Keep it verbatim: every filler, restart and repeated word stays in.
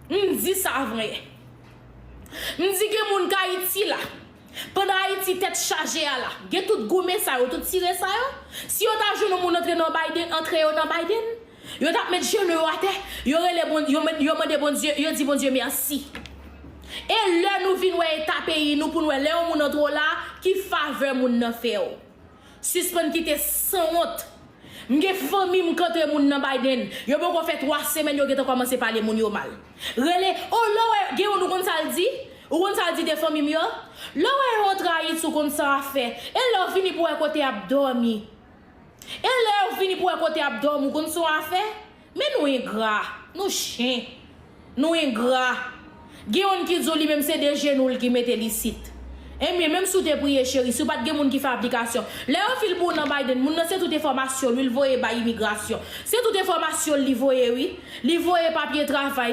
M di sa vre. M di gen moun k Ayiti la. Pandan Ayiti tèt chaje a la, gen tout goumen sa yo, tout tire sa yo. Si yo ta jwenn yon moun antre nan Biden, antre yo nan Biden, yo t ap met jenou yo atè, yo rele bon, yo, met- yo mande Bondye, yo di Bondye mèsi. E lè nou vin wè eta peyi nou pou n wè lè yon moun antre w la, ki favè moun nan fè w. Sispann kite sanwont. M gen fanmi m k antre moun nan Biden. Yo poko fè twa semèn yo gentan kòmanse pale moun yo mal. Rele, o lè w wè, gen youn ou konn sa l di? Ou konn sa l di de fanmi m yo? Lè w wè yo antre Ayiti ou konn sa w ap fè. E lè w vini pou wè kote y ap dòmi. E lè yo vini pou wè kote y ap dòmi ou konn sa w ap fè? Men nou engra, nou chen. Nou engra. Gen youn ki di w li menm se de jenou l ki mete l isit. Ebyen, menm si w te priye cheri, si w pa t gen moun ki fè aplikasyon, lè yo fil pou w nan Biden, moun nan se tout enfòmasyon l wi l voye bay imigrasyon. Se tout enfòmasyon l li voye wi. Li voye papye travay li.